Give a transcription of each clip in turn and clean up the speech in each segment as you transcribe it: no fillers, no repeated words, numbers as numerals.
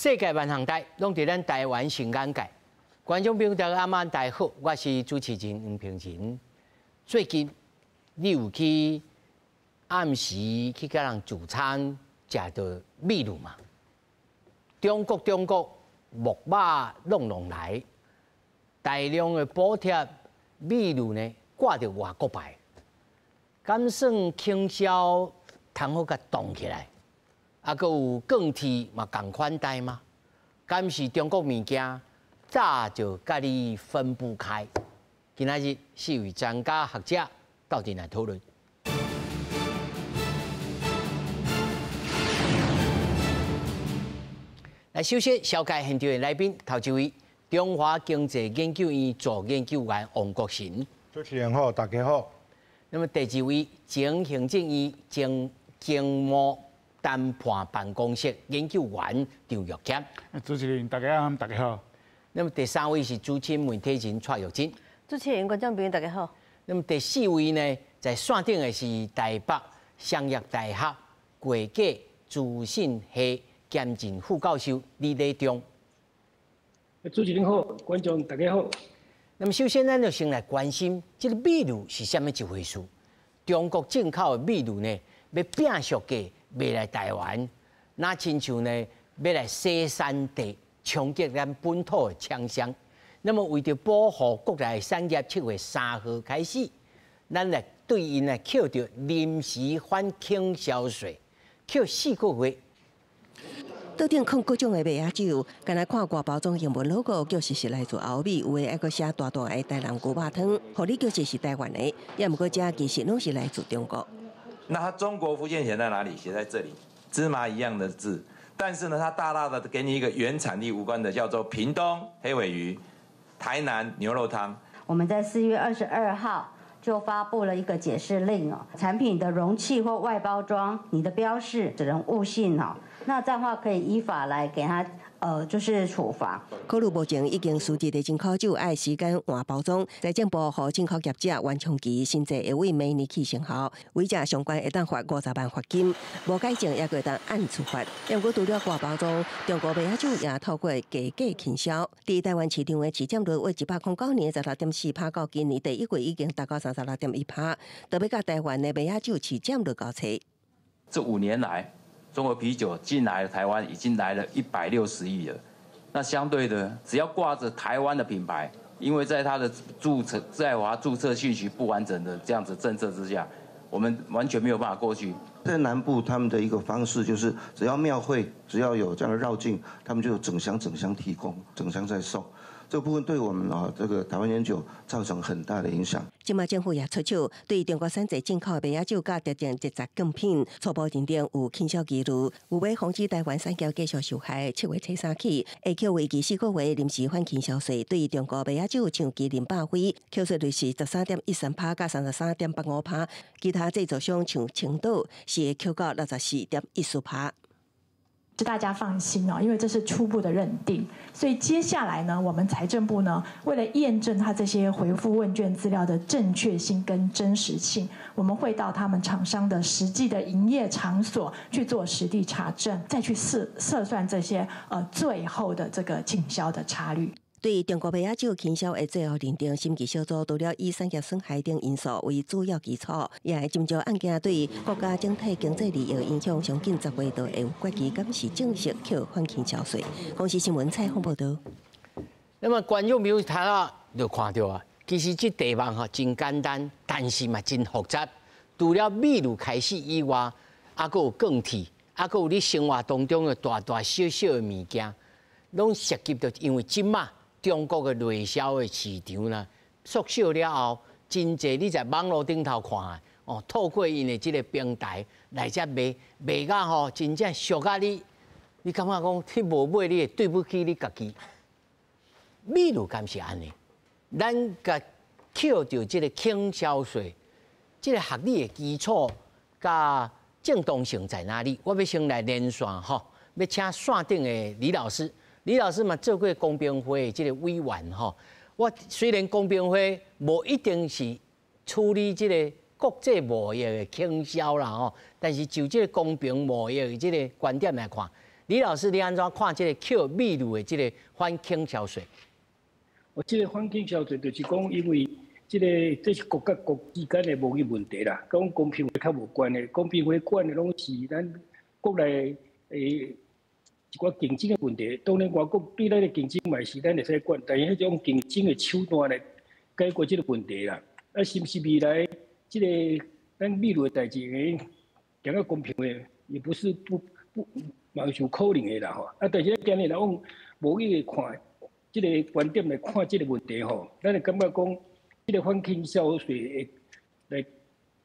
世界萬項代，攏佇咱台灣新眼界。觀眾朋友大家暗晚大家好，我是主持人黃平仁。最近你有去暗時去佮人聚餐，食著鱈魚嗎？中國中國木馬攏攏來，大量的補貼鱈魚呢，掛著外國牌，敢算傾銷通好共凍起來？啊，閣有鋼鐵嘛仝款代嗎？敢是中國物件早就佮你分不開？今仔日四位專家學者鬥陣來討論。來，首先紹介現場的來賓，頭一位中華經濟研究院助研究員王國臣。主持人好，大家好。那麼第二位前行政院經經貿談判辦公室研究員張育謙。主持人大家好，大家好。那麼第三位是資深媒體人蔡玉珍。主持人、觀眾朋友大家好。那麼第四位呢，在線頂的是台北商業大學會計資訊系兼任副教授李禮忠。主持人好，觀眾大家好。那麼首先，咱就先來關心這個鱈魚是啥物一回事？中國進口的鱈魚呢，欲拚俗價賣來台灣，那親像呢，欲來洗產地，衝擊咱本土的廠商。那麼為著保護國內產業，7月3號開始，咱來對𪜶來扣著臨時反傾銷稅，扣4個月。桌頂囥各種的麥仔酒，干焦看外包裝英文 logo，確實是來自歐美，有的還閣寫大大的台南牛肉湯，予你確實是台灣的，也毋過這其實攏是來自中國。那它中國福建寫在哪裡？寫在這裡，芝麻一樣的字，但是呢，它大大的給你一個原產地無關的，叫做屏東黑鮪魚、台南牛肉湯。我們在4月22號就發布了一個解釋令哦，產品的容器或外包裝，你的標示使人誤信哦，那這樣的話可以依法來給他，就是處罰。考慮目前已經輸入的進口酒愛時間換包裝，財政部予進口業者緩衝期，新制會為明年起生效，違者上懸會當罰50萬罰金，無改正也會當按處罰。毋過除了外包裝，中國麥仔酒也透過低價傾銷，佇台灣市場的市佔率為109年16.4%，到今年第一季已經達到36.1%，特別佮台灣的麥仔酒市佔率高齊。這5年來，中國啤酒進來台灣已經來了160億了。那相對的，只要掛着台灣的品牌，因為在它的註冊在華註冊訊息不完整的這樣子政策之下，我們完全沒有辦法過去。在南部，他們的一個方式就是，只要廟會，只要有這樣的繞境，他們就整箱整箱提供，整箱在送。這部分對我們啊，這個台灣菸酒造成很大的影響。這馬政府也出手，對中國產製進口的麥仔酒佮特定特雜貢品初步認定有傾銷疑慮，有欲防止台灣產業繼續受害，7月初3起，會扣為期4個月臨時反傾銷稅，對中國麥仔酒像麒麟百威，扣稅率是13.13%佮33.85%，其他製造商像青島是會扣到64.14%。是大家放心哦，因為這是初步的認定，所以接下來呢，我們財政部呢，為了驗證他這些回復問卷資料的正確性跟真實性，我們會到他們廠商的實際的營業場所去做實地查證，再去測算這些最後的這個傾銷的差率。對中國麥仔酒傾銷的最後認定，審計小組除了以產業損害等因素為主要基礎，也會斟酌案件對國家整體經濟利益影響，上緊10月就會有決議，敢是正式扣反傾銷稅。公視新聞採訪報導。那麼觀眾朋友睇到就看著啊，其實這題目吼真簡單，但是嘛真複雜。除了鱈魚開始以外，啊，閣有鋼鐵，啊，閣有你生活當中的大大小小的物件，攏涉及著，因為這馬中國的內銷的市場啦，縮小了後，真濟你在網路頂頭看，哦，透過𪜶的這個平台來遮賣，賣甲吼真正俗甲你，你感覺講你無買，你會對不起你家己。鱈魚敢是按呢？咱共扣著這個傾銷稅，這個合理的基礎佮正當性在哪裡？我欲先來連線吼，欲請線頂的李老師。李老師嘛做過公平會的這個委員吼，我雖然公平會無一定是處理這個國際貿易的傾銷啦吼，但是就這個公平貿易的這個觀點來看，李老師，你按怎看這个扣秘魯的這个反傾銷稅？我這个反傾銷稅就是講，因為這个這是國佮國之間的貿易問題啦，佮公平會較無關係。公平會管的攏是咱國內的一寡競爭的問題。當然，外國對咱的競爭嘛是咱會使管，但是彼種競爭的手段來解決這个問題啦。啊，是毋是未來這个咱秘魯的代誌會行到公平會，也不是不不嘛是有可能的啦吼。啊，但是今日來講，貿易的看這个觀點來看這个問題吼，咱會感覺講，這个反傾銷稅會來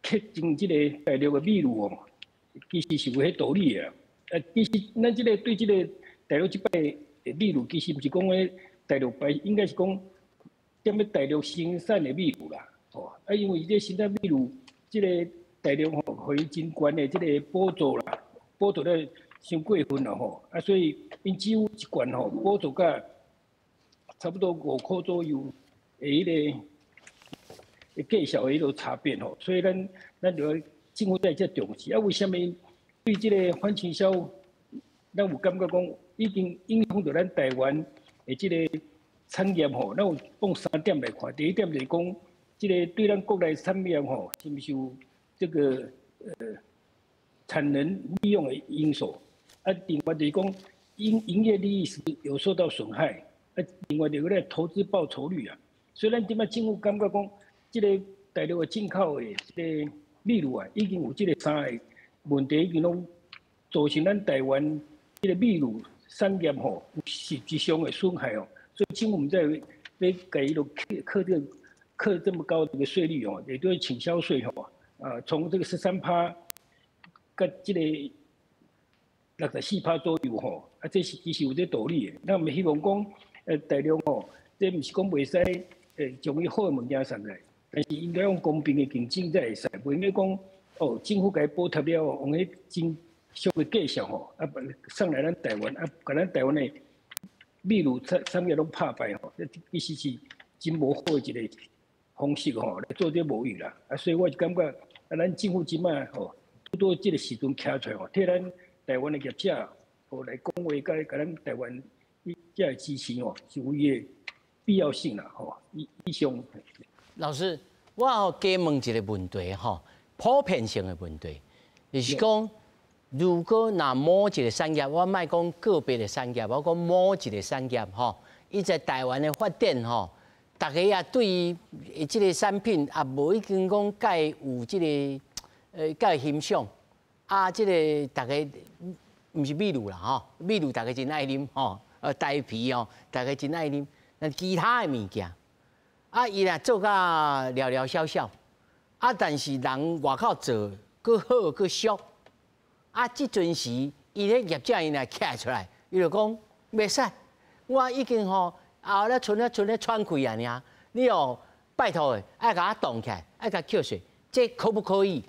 課徵這个大陸的秘魯哦，其實是有彼道理的。啊，其實咱這个對這个大陸這擺的秘魯，其實毋是講咧大陸擺，應該是講踮咧大陸生產的秘魯啦。吼，啊，因為這生產秘魯，這个大陸吼，予伊真懸的這个補助啦，補助得傷過分啦吼，啊，所以𪜶只有一罐吼，補助甲差不多5箍左右的彼个價數的彼个差別吼，所以咱就政府在遮重視。啊，為啥物對這个反傾銷，咱有感覺講已經影響著咱台灣的這个產業吼？咱有用三點來看，第一點就是講，這个對咱國內產業吼，是毋是有這个產能利用的因素？啊，另外就是講營業利益是有受到損害。啊，另外就是咧投資報酬率啊，雖然這擺政府感覺講，這个大陸的進口的這个秘魯啊，已經有這个三个問題，已經攏造成咱台灣這个秘魯產業吼有實質上的損害哦。所以政府毋才會欲共伊落課這個課這麼高的個稅率哦，也就是傾銷稅吼，啊，從這個13趴，佮這个64趴左右吼，啊，這是其實有這道理的。咱毋希望講，大陸吼，這毋是講袂使，將伊好的物件送來，但是應該用公平的競爭才會使，袂用該講哦，政府共伊補貼了，用彼真俗的價數吼，啊，送來咱台灣，啊，共咱台灣的秘魯產業攏拍敗吼，這其實是真無好的一个方式吼來做這貿易啦。啊，所以我就感覺，啊，咱政府這擺吼，拄拄這个時陣徛出來吼，替咱台灣的業者吼來講話，共共咱台灣這個支持吼，是有伊的必要性啦吼。以上。老師，我予加問一个問題吼，普遍性的問題，就是講，如果若某一个產業，我莫講個別的產業，我講某一个產業吼，伊在台灣的發展吼，大家也對伊這个產品也無已經講蓋有這个蓋欣賞，啊，這个大家毋是秘魯啦吼，秘魯大家真愛啉吼，台啤哦，大家真愛啉，但其他的物件，啊，伊若做甲寥寥少少，啊，但是人外口做閣好閣俗，啊，這陣時伊咧業者伊若徛出來，伊就講袂使，我已經吼後咧賰咧賰咧喘氣啊爾，你哦拜託的，愛共我凍起來，愛共扣稅，這可不可以？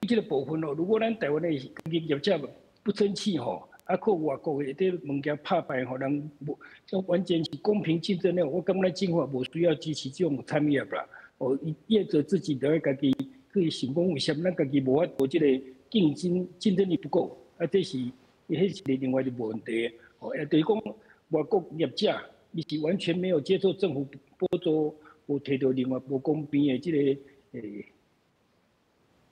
這个部分哦，如果咱台灣的業者不爭氣吼，啊，靠外國的這物件拍敗吼，人無，這完全是公平競爭的。我感覺咱政府無需要支持這種產業啦。哦，業者自己就愛家己去想講，為啥物咱家己無法度這个競爭力不夠？啊，這是彼是另外一個問題。哦，也就是講外國業者，伊是完全沒有接受政府補助，無提著另外無公平的這个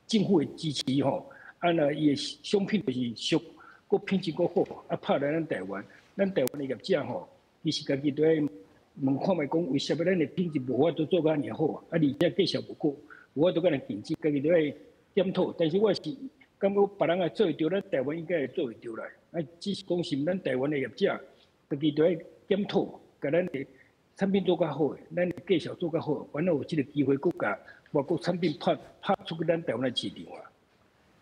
政府的支持吼，啊若伊的商品就是俗，閣品質閣好，啊拍來咱台灣，咱台灣的業者吼，其實家己都愛問看覓講，為啥物咱的品質無法度做甲爾好，啊而且價數無夠，無法度共人競爭，家己都愛檢討。但是我是感覺別人也做會著，咱台灣應該會做會著啦。啊，只是講是毋咱台灣的業者，家己都愛檢討，共咱的產品做較好，咱的價數做較好，反而有這个機會閣共外國產品拍拍出去咱台灣的市場啊。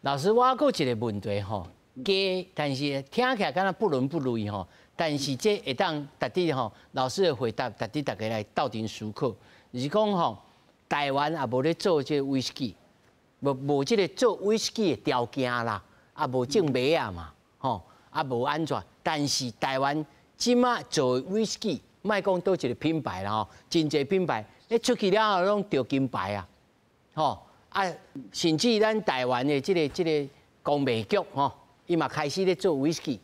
老師，我閣有一个問題吼，加，但是聽起來敢若不倫不類吼，但是這會當值得吼，老師的回答值得大家來鬥陣思考。就是講吼，台灣也無咧做這个威士忌，無這个做威士忌的條件啦，也無種麥仔嘛，吼，也無按怎。但是台灣這馬做威士忌，莫講佗一个品牌啦吼，真濟品牌，一出去了後攏著金牌啊，吼啊，甚至咱台灣的這个工藝局吼，伊嘛開始咧做威士忌。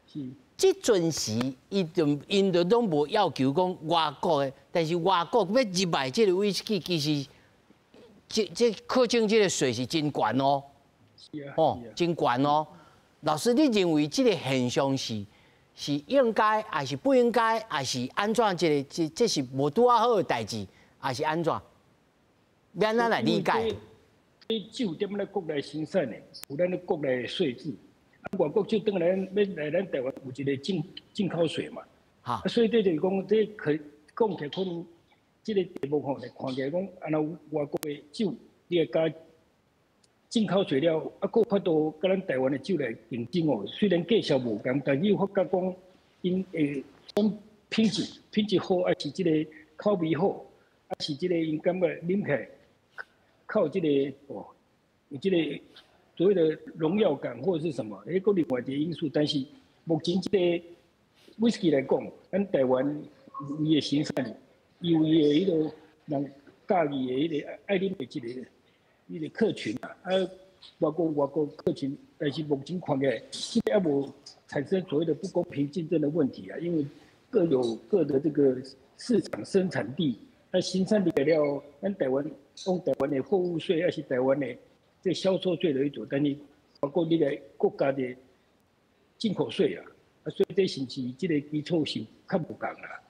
是。這陣時，伊就𪜶就攏無要求講外國的，但是外國欲入來這个威士忌，其實這課徵這个稅是真懸哦。是啊。哦，真懸哦。老師，你認為這个現象是應該，還是不應該，還是按怎？這个這是無拄仔好的代誌，還是按怎？欲按怎來理解？這酒踮咱國內生產的，有咱的國內的稅制。啊，外國酒轉來欲來咱台灣有一个進口稅嘛。啊，所以這就是講，這可講起來可能這个題目吼，來看起來講，按怎外國的酒，你會加進口稅了，啊，閣有法度佮咱台灣的酒來競爭哦。雖然價數無仝，但是有發覺講，𪜶會講品質好，還是這个口味好，還是這个𪜶感覺啉起來較有這个哦，有這个所謂的榮耀感或者是什麼，彼閣另外一个因素。但是目前這个威士忌來講，咱台灣有伊的生產，有伊的彼个人佮意的彼个愛啉的這个彼个客群啊，啊，外國客群，但是目前看起來，這个猶無產生所謂的不公平競爭的問題啊，因為各有各的這個市場生產地，啊，生產地了，咱台灣用台灣的貨物稅，還是台灣的這銷售稅來做，但是外國你個國家的進口稅啊，啊，所以這是毋是這个基礎是較無仝啦？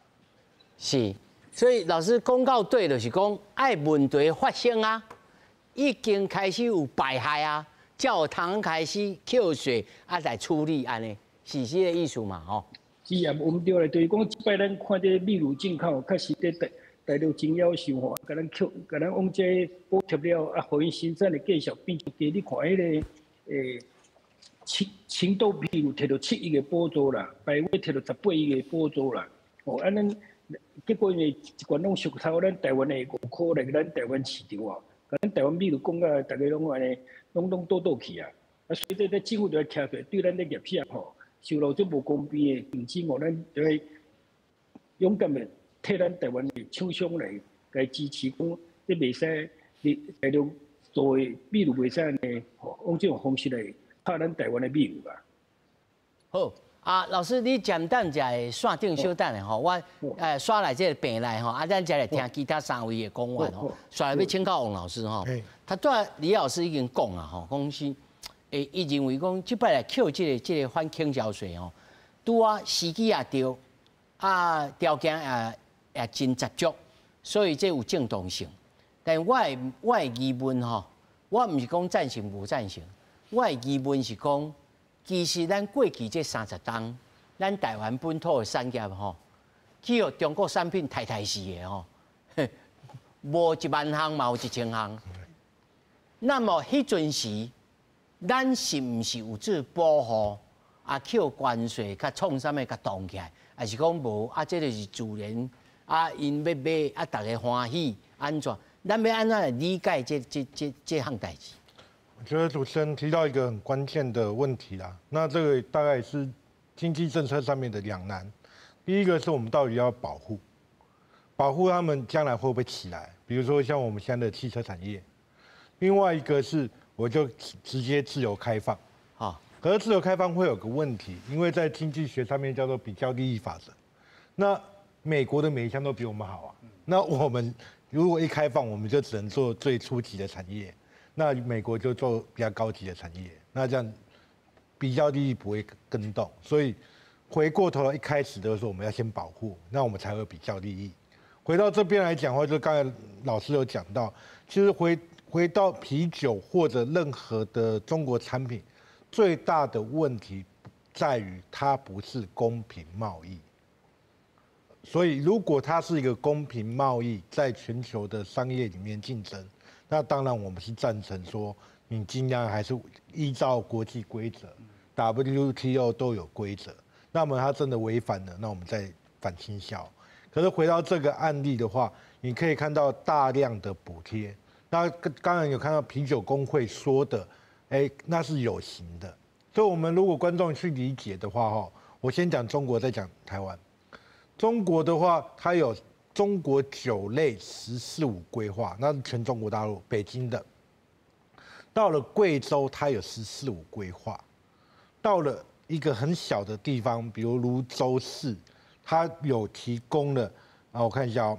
是，所以老師講到底就是講，愛問題發生啊，已經開始有敗害啊，才有通開始扣稅啊來處理按呢，是這个意思嘛？吼。是啊，無毋對咧，就是講這擺咱看這個秘魯進口，確實佇大陸真夭壽吼，共咱扣，共咱往這補貼了，啊，予𪜶生產的價數變低。你看彼个青島啤有提著7億的補助啦，百威提著18億的補助啦。哦，啊，咱結果因為一罐攏俗抄咱台灣的5箍來咱台灣市場哦，共咱台灣秘魯講甲逐家攏按呢，攏倒倒去啊。啊，所以這政府就愛徛出來對咱的業者吼，受到這無公平的競爭哦，咱就愛勇敢的替咱台灣的廠商來來支持，講這袂使你大陸做的秘魯袂使按呢，吼，用這種方式來拍咱台灣的秘魯啊。好，啊，老師，你暫等一下線頂稍等下吼，我煞來這个病來吼，啊，咱再來聽其他三位的講法吼。煞來欲請教王老師吼，他拄仔李老師已經講啊吼，講是，伊認為講這擺來扣這个反傾銷稅吼，拄仔時機也對，啊，條件也真十足，所以這有正當性。但我的疑問吼，我毋是講贊成無贊成，我的疑問是講，其實咱過去這30冬，咱台灣本土的產業吼，去予中國產品刣刣死的吼，無1萬項嘛有1000項。那麼彼陣時，咱是毋是有做保護？啊，扣關稅，較創啥物，共擋起來，還是講無？啊，這個是自然，啊，𪜶欲買，啊，逐家歡喜，按怎？咱欲按怎來理解這項代誌？我覺得主持人提到一個很關鍵的問題啦，那這個大概是經濟政策上面的兩難。第一個是我們到底要保護，保護他們將來會不會起來？比如說像我們現在的汽車產業。另外一個是，我就直接自由開放。好，可是自由開放會有個問題，因為在經濟學上面叫做比較利益法則。那美國的每一項都比我們好啊，那我們如果一開放，我們就只能做最初級的產業，那美國就做比較高級的產業，那這樣比較利益不會更動。所以回過頭來，一開始的時候我們要先保護，那我們才會比較利益。回到這邊來講的話，就剛才老師有講到，其實回到啤酒或者任何的中國產品，最大的問題在於它不是公平貿易。所以，如果它是一個公平貿易，在全球的商業裡面競爭，那當然我們是贊成說，你盡量還是依照國際規則，WTO 都有規則。那麼它真的違反了，那我們再反傾銷。可是回到這個案例的話，你可以看到大量的補貼。那剛才有看到啤酒公會說的，哎，那是有形的。所以，我們如果觀眾去理解的話，哈，我先講中國，再講台灣。中國的話，它有中國酒類“十四五”規劃，那是全中國大陸北京的。到了貴州，它有“十四五”規劃。到了一个很小的地方，比如泸州市，它有提供了啊，我看一下哦，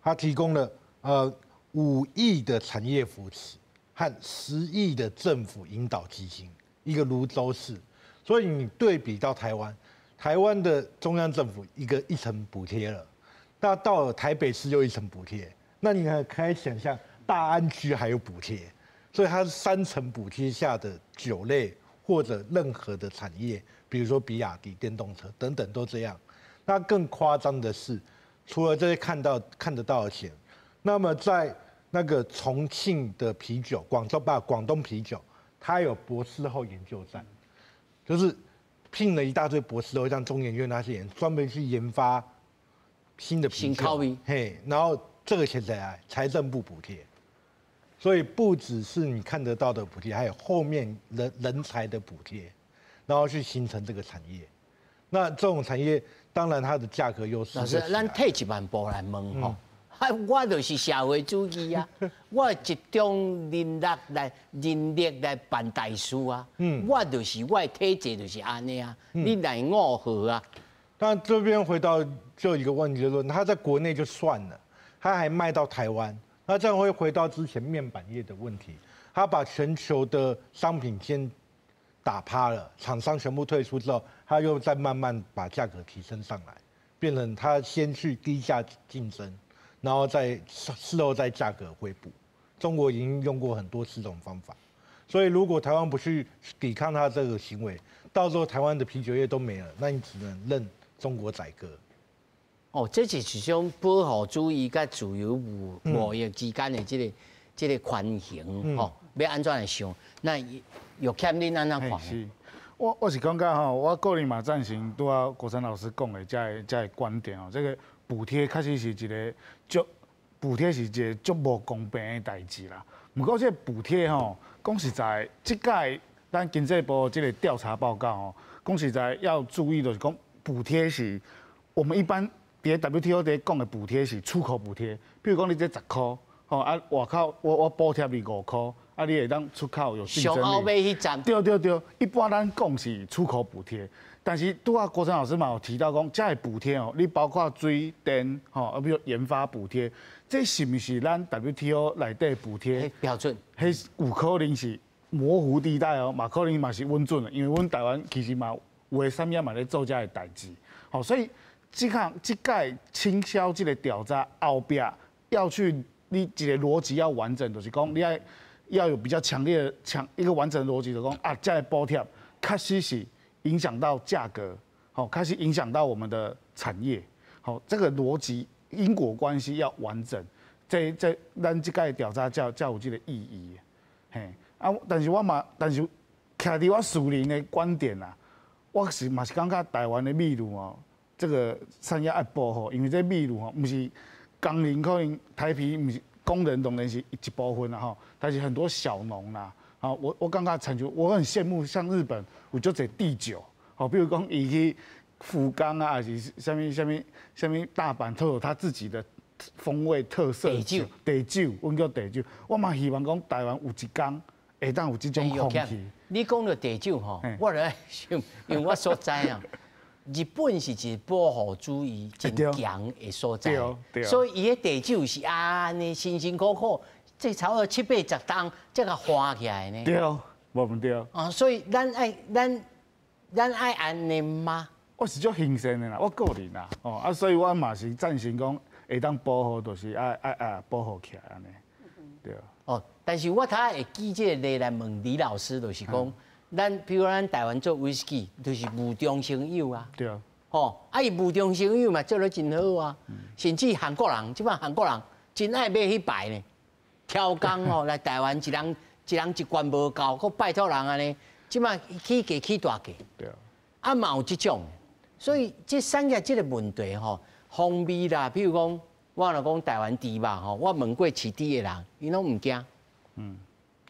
它提供了5亿的产业扶持和10亿的政府引导基金，一个泸州市，所以你对比到台湾，台湾的中央政府一个一层补贴了，那到了台北市又一层补贴，那你还可以想象大安区还有补贴，所以它是3层补贴下的酒类或者任何的产业，比如说比亚迪电动车等等都这样。那更夸张的是，除了这些看得到的钱，那么在那个重庆的啤酒，广东啤酒，它有博士后研究站，就是聘了一大堆博士后，像中研院那些人，专门去研发新的啤酒。嘿，然后这个钱谁来？财政部补贴。所以不只是你看得到的补贴，还有后面人才的补贴，然后去形成这个产业。那这种产业当然它的价格优势。老师，咱退一万步来问吼，我就是社会主义啊，我集中人力来办大事啊。我就是我的体制就是按呢啊，你来误和啊。但这边回到就一个问题，就是说他在国内就算了，他还卖到台湾。那这样会回到之前面板业的问题，他把全球的商品先打趴了，厂商全部退出之后，他又再慢慢把价格提升上来，变成他先去低价竞争，然后再事后再价格回补。中国已经用过很多次这种方法，所以如果台湾不去抵抗他这个行为，到时候台湾的啤酒业都没了，那你只能任中国宰割。哦，这是一种保护主义佮自由贸易之间的这个权衡，吼，欲按怎来想？那玉谦，恁按怎看？是，我是感觉吼，我个人嘛赞成拄仔国山老师讲的这个观点哦。这个补贴确实是一个足补贴是一个足无公平的代志啦。毋过这个补贴吼，讲实在，这届咱经济部这个调查报告吼，讲实在要注意就是讲补贴是我们一般。伫 WTO 伫讲的补贴是出口补贴，比如讲你这10箍，吼啊外口我补贴你5箍，啊你会当出口有竞争力。上后尾彼站。对对对，一般咱讲是出口补贴，但是拄仔国成老师嘛有提到讲，这个补贴哦，你包括水电吼，啊比如研发补贴，这是毋是咱 WTO 内底补贴标准？彼有可能是模糊地带哦，嘛可能嘛是稳准的，因为阮台湾其实嘛有的产业嘛咧做这个代志，吼，所以。这项这届倾销这个调查后壁要去，你一个逻辑要完整，就是讲你爱要有比较强烈的强一个完整的逻辑，就是讲啊，这个补贴确实是影响到价格，好，开始影响到我们的产业，好，这个逻辑因果关系要完整，这咱这届调查才有这个意义，嘿，啊，但是我嘛，但是徛伫我私人的观点啊，我是嘛是感觉台湾的秘鲁哦。这个产业爱保护，因为这秘鲁吼，毋是工人可能台啤毋是工人，当然是一部分啦吼，但是很多小农啦，吼，我感觉亲像我很羡慕像日本有足济地酒，吼，比如讲伊去福冈啊，还是啥物啥物啥物大阪，都有他自己的风味特色地酒，地酒，阮叫地酒。我嘛希望讲台湾有一天会当有这种风气。你讲到地酒吼，我来想，因为我所知啊。日本是一个保护主义真强的所在，所以伊的地酒是按呢辛辛苦苦，这差不多7、8十吨才共换起来呢。对，无毋对。啊，所以咱爱按呢吗？我是足兴盛的啦，我个人啦，哦啊，所以我嘛是赞成讲会当保护，就是爱保护起来按呢。对。哦，但是我头会举这个例来问李老师，就是讲。咱比如咱台湾做威士忌，就是无中生有啊。对啊。吼，啊伊无中生有嘛，做得真好啊。甚至韩国人，这摆韩国人真爱买彼排呢，超工哦来台湾，一人一人一罐无够，阁拜托人按呢。这摆起价起大价。对啊。啊嘛有这种，所以这产业这个问题吼，风味啦，比如讲，我若讲台湾猪肉吼，我问过饲猪的人，伊拢毋惊。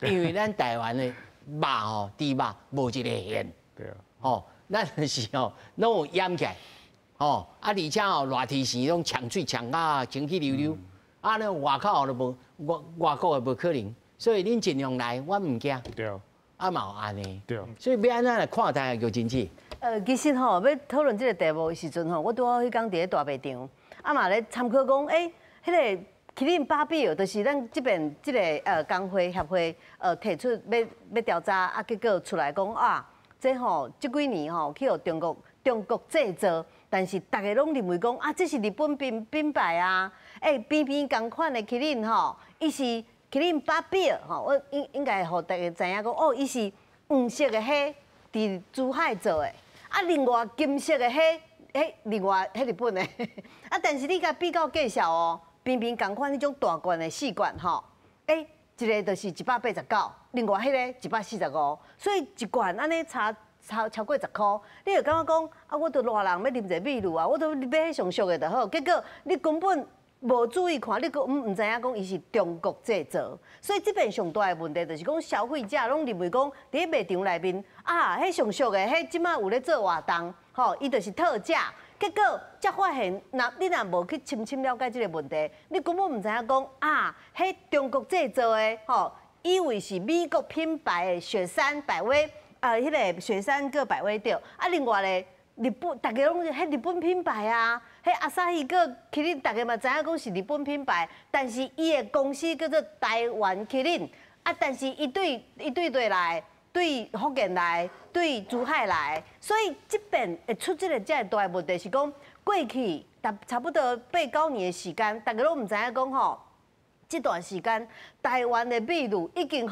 因为咱台湾的。肉吼，猪肉无一个现，对啊，吼，咱就是吼，拢有腌起来，吼，啊，而且吼，热天时拢呛水呛啊，清气溜溜，啊，那外口都无，外国的无可能，所以恁尽量来，我毋惊。对。啊嘛有按呢。對。所以欲按怎來看待啊？叫經濟。其實吼，欲討論這個題目的時陣吼，我拄好彼工佇咧大賣場，啊嘛咧參考講，欸，彼個麒麟巴比爾，就是咱這邊這個工會協會提出欲欲調查，啊結果出來講啊，這吼這幾年吼去予中國製造，但是逐家攏認為講啊，這是日本品牌啊，欸，邊邊仝款的麒麟吼，伊是麒麟巴比爾吼，我應該予逐家知影講，哦，伊是黃色的蝦佇珠海做的。啊，另外金色的彼，彼另外彼日本的，啊，但是你共比較價數哦，平平仝款彼種大罐的四罐吼，欸，一个就是189，另外彼个145，所以一罐按呢差超過10箍，你會感覺講啊，我都熱人欲啉一个美祿啊，我都買彼上俗的就好，結果你根本無注意看，你閣毋知影講伊是中國製造，所以這邊上大的問題就是講消費者攏認為講佇咧賣場內面啊，彼上俗的，彼這馬有咧做活動，吼，伊就是特價。結果才發現，若你若無去深深了解這個問題，你根本毋知影講啊，彼中國製造的，吼，以為是美國品牌的雪山百威，啊，彼個雪山閣百威對，啊，另外咧，日本逐家攏是彼日本品牌啊。彼 Asahi閣麒麟，逐家嘛知影講是日本品牌，但是伊的公司叫做台灣麒麟，啊，但是伊對佗來，對福建來，對珠海來，所以這邊會出這個遮大的問題是講，過去差不多八九年的時間，逐家攏毋知影講吼，這段時間台灣的美祿已經予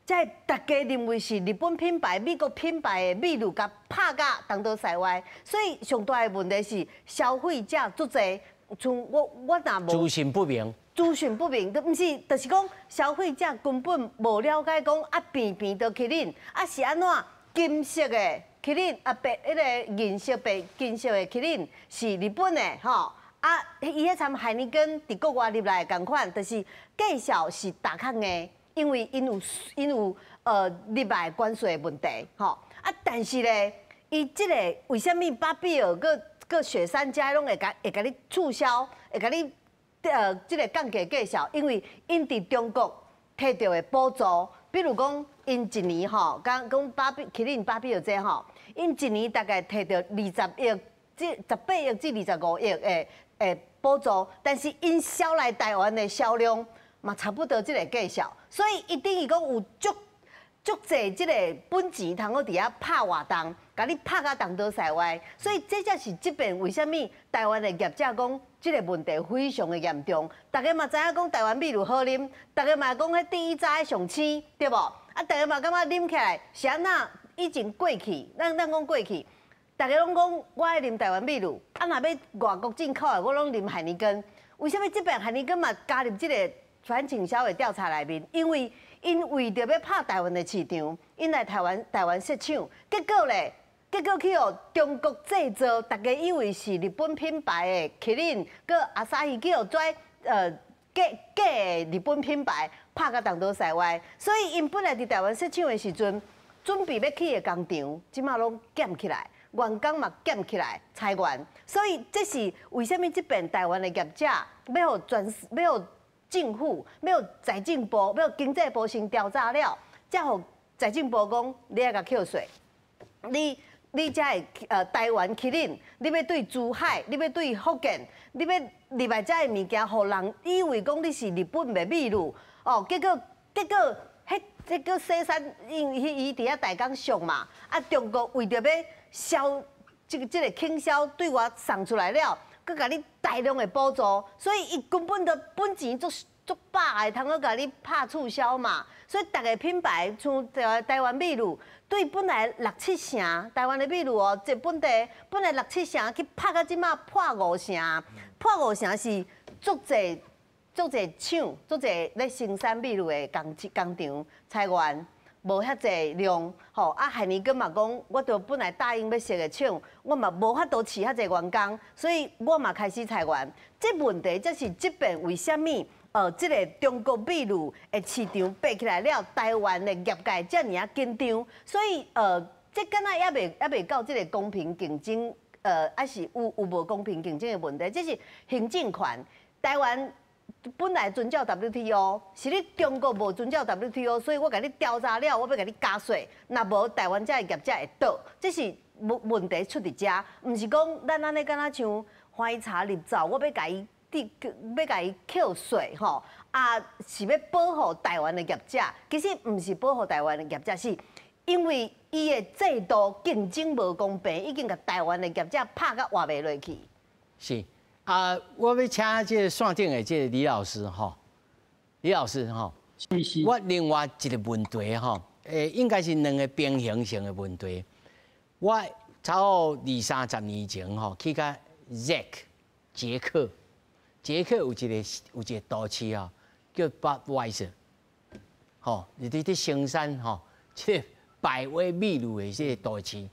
這個逐家認為是日本品牌、美國品牌的美祿，共拍甲東倒西歪，所以上大的問題是消費者足濟，像我若無資訊不明，資訊不明，毋是，就是講消費者根本無了解講啊，平平的麒麟啊是按怎金色的麒麟啊白彼個銀色白金色的麒麟是日本的吼啊，伊彼參海尼根佇國外入來仝款，就是價數是逐較硬。因為𪜶有入來關稅的問題，吼啊！但是咧，伊這個為啥物巴比爾閣雪山遮攏會共你促銷，會共你這個降價價數？因為𪜶佇中國提著的補助，比如講𪜶一年吼，講講巴比麒麟巴比爾這吼，𪜶一年大概提著20億至18億至25億的補助，但是𪜶銷來台灣的銷量嘛差不多這個價數，所以伊等於講有足足濟這個本錢通好佇遐拍活動，共你拍甲東倒西歪，所以這才是這邊為啥物台灣的業者講這個問題非常的嚴重。逐家嘛知影講台灣美祿好啉，逐家嘛講彼第一早上鮮，對無？啊，逐家嘛感覺啉起來是按怎？以前過去，咱講過去，逐家攏講我愛啉台灣美祿，啊，若欲外國進口的，我攏啉海尼根。為啥物這邊海尼根嘛加入這個反傾銷的調查內面？因為𪜶為著欲拍台灣的市場，𪜶來台灣設廠，結果咧，結果去予中國製造，逐家以為是日本品牌的麒麟，閣 Asahi 去予跩假假的日本品牌拍甲東倒西歪，所以𪜶本來佇台灣設廠的時陣，準備欲起的工廠，這馬攏減起來，員工嘛減起來，裁員，所以這是為啥物這邊台灣的業者欲予全欲予政府，欲予財政部，欲予經濟部先調查了，才予財政部講你愛共扣稅，你才會台灣麒麟，你欲對珠海，你欲對福建，你欲入來遮的物件，予人以為講你是日本的美祿，哦，結果，彼這個雪山因為伊佇遐台港俗嘛，啊，中國為著欲銷這個傾銷對外送出來了，閣共你大量的補助，所以伊根本就本錢足足飽的，通好共你拍促銷嘛。所以逐个品牌像台灣美祿，對本來六七成台灣的美祿哦，這本地本來六七成去拍到這馬破五成，破五成是足濟足濟廠，足濟咧生產美祿的工廠裁員，無遐濟量，吼啊！海尼根嘛講，我著本來答應欲設的廠，我嘛無法度飼遐濟員工，所以我嘛開始裁員。這問題才是這邊為啥物？這個中國美祿的市場爬起來了，台灣的業界遮爾仔緊張，所以這敢若猶未到這個公平競爭，抑是有無公平競爭的問題？這是行政權，台灣。本來遵照 WTO，是你中國無遵照 WTO，所以我共你調查了，我欲共你加稅，若無台灣遮的業者會倒，這是問問題出佇遮，毋是講咱按呢敢若像橫查入灶，我欲共伊欲共伊扣稅吼，啊是欲保護台灣的業者，其實毋是保護台灣的業者，是因為伊的制度競爭無公平，已經共台灣的業者拍甲活袂落去。是。啊，我欲請這個線頂的這個李老師吼，李老師吼，我另外一個問題吼，應該是兩個平行性的問題。我差不多二三十年前吼，去共捷捷克，捷克有一個都市吼，叫 Budweiser，吼，佇佇生產吼，這個百威秘魯的這個都市。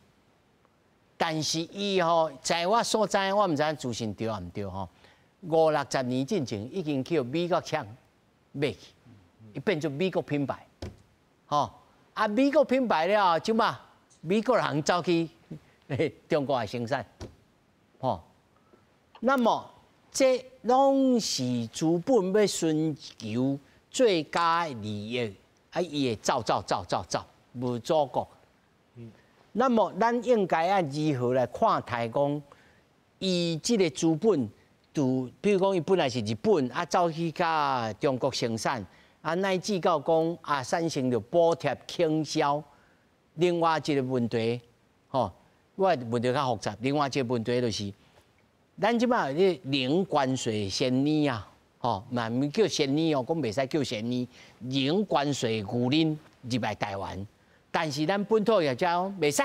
但是伊吼，在我所知，我毋知資訊對毋對吼。五六十年進前已經去予美國廠買去，伊變做美國品牌，吼啊！美國品牌了後，這馬美國人走去中國來生產，吼。那麼這攏是資本欲尋求最佳利益，啊，伊會走走走走走，無祖國。那麼，咱應該按如何來看待講，伊這個資本，就比如講，伊本來是日本，啊，走去佮中國生產，啊，乃至到講啊，產生著補貼傾銷。另外一個問題，吼，我的問題較複雜。另外一個問題就是，咱這擺咧零關稅鮮奶啊，吼，嘛毋叫鮮奶哦，講袂使叫鮮奶，零關稅牛奶入來台灣。但是咱本土業者講袂使，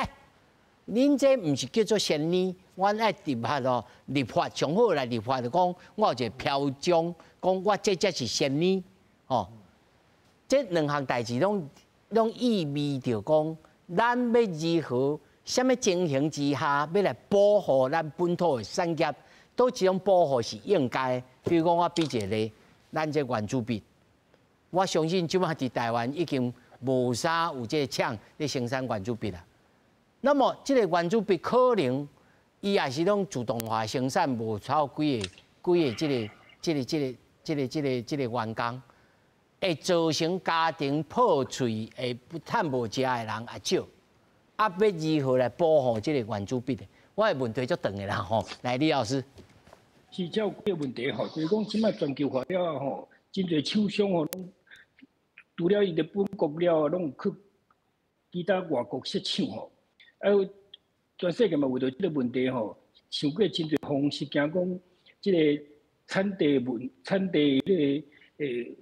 恁這毋是叫做鮮奶，阮愛立法哦，立法上好來立法就講，我有一個標章，講我這才是鮮奶，吼。這兩項代誌攏攏意味著講，咱欲如何，啥物情形之下，欲來保護咱本土的產業，佗一種保護是應該。比如講，我比一個例，咱這原子筆，我相信這馬佇台灣已經無啥有這個廠咧生產原子筆啦。那麼這個原子筆可能伊也是攏自動化生產，無超幾个幾个這个這个這个這个這个這個員工，會造成家庭破碎，會趁無食的人也少。啊，欲如何來保護這個原子筆的？我的問題足長的啦吼。來，李老師。是這有幾个問題吼，就是講這馬全球化了吼，真濟廠商吼。除了伊的本國了，攏有去其他外國設廠吼。啊，全世界嘛為著這个問題吼，想過真濟方式，驚講這个產地問產地彼个欸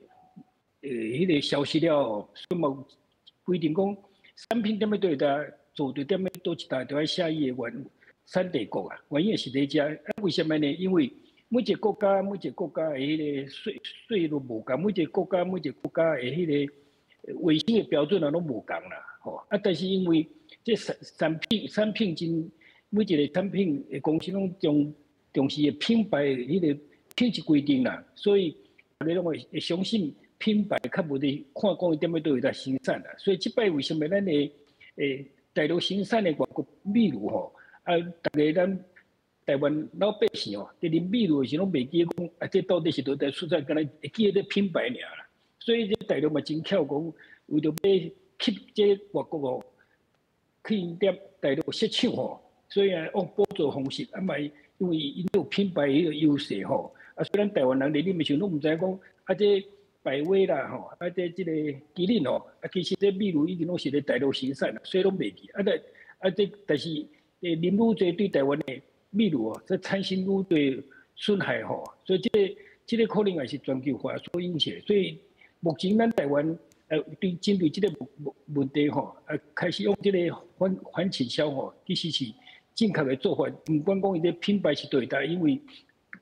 欸彼个消失了後，所以嘛有規定講，產品踮咧佗位搭做佇踮咧佗一搭，就愛寫伊的原產地國啊，原因是佇遮。啊，為啥物呢？因為每一个國家每一个國家的彼個稅稅都無仝，每一个國家每一个國家的彼个衛生的標準啊，攏無仝啦，吼。啊，但是因為這產產品產品真每一个產品的公司攏重重視的品牌的彼个品質規定啦，所以大家攏會會相信品牌，較無佇看講伊踮咧佗位來生產啦。所以這擺為啥物咱的大陸生產的外國秘魯吼，啊，大家咱台灣老百姓哦，佇啉秘魯的時攏袂記講，啊，這到底是佗佗出產，敢若會記得這品牌爾啦。所以這大陸嘛真巧講，為著欲吸這外國哦，去𪜶踮大陸設廠吼，所以啊，用補助方式，啊嘛，因為𪜶有品牌彼個優勢吼，啊，雖然台灣人佇啉的時陣攏毋知講，啊，這百威啦吼，啊，這這个麒麟吼，啊，其實這秘魯已經攏是咧大陸生產啦，所以攏袂記。啊，但啊，這但是啉愈濟對台灣的秘魯哦，這產生愈濟損害吼，所以這个這个可能也是全球化所影響。所以目前咱台灣對針對這个問問題吼，啊，開始用這个反反傾銷吼，其實是正確的做法。毋管講伊這品牌是對的，因為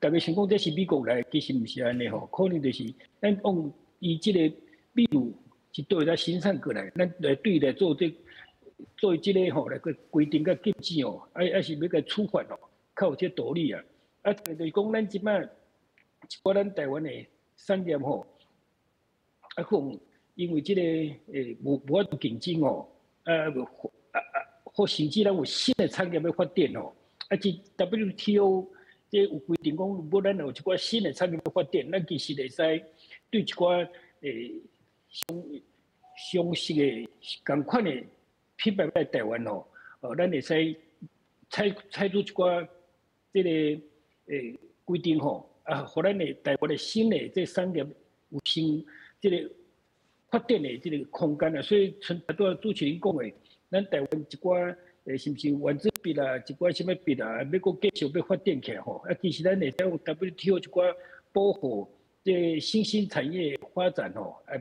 大家想講這是美國來，其實毋是按呢吼，可能就是咱用伊這個秘魯是佗位來生產過來，咱來對來做這做這个吼來個規定佮禁止哦，啊啊是欲共處罰哦，較有這道理啊。啊，就是講咱這擺一寡咱台灣的產業吼，啊，可能因為這个無無法度競爭吼，啊啊啊，或甚至咱有新的產業欲發展吼，啊，這 WTO 這這有規定講，如果咱有一寡新的產業發展，咱其實會使對一寡相相似的仝款的品牌來台灣吼，咱會使採取一寡這个規定吼，啊，予咱的台灣的新的這產業有新這个發展的這个空間啊。所以，像拄仔主持人講的，咱台灣一寡是毋是原子筆啦，一寡啥物筆啦，欲閣繼續欲發展起來吼，啊，其實咱會使用 WTO 一寡保護這新興產業發展吼，啊，予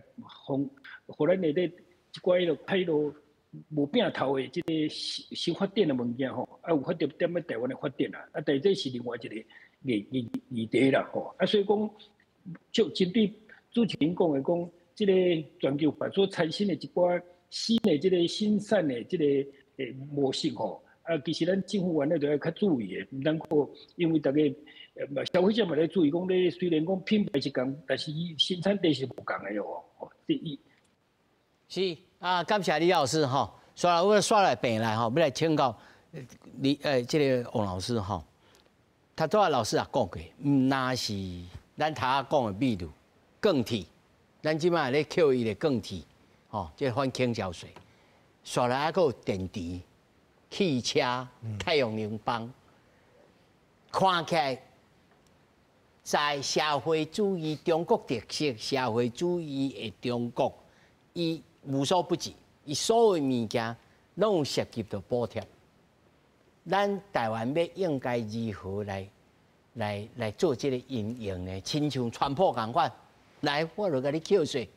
予咱的咧一寡彼个態度無變頭的這个新新發展的物件吼，啊，有法度踮咧台灣的發展啦，啊，但這是另外一個議題啦吼，啊，所以講就針對主持人講的講，這个全球化所產生的一寡新的這个新產的這个模式吼，啊，其實咱政府原來就愛較注意的，毋通閣因為逐个消費者嘛咧注意講，你雖然講品牌是仝，但是伊生產地是無仝的哦。這伊是啊，感謝李老師吼，煞來我煞來病來吼，欲來請教李這个王老師吼。頭拄仔老師也講過，毋若是咱頭仔講的秘魯鋼鐵，咱這擺咧扣伊的鋼鐵，吼，這個反傾銷稅。煞來猶閣有電池、汽車、太陽能板，看起來在社會主義中國特色社會主義的中國，伊無所不至，伊所有物件攏有涉及到補貼。咱台灣欲應該如何來做這個因應呢？親像川普仝款，來我就共你扣稅，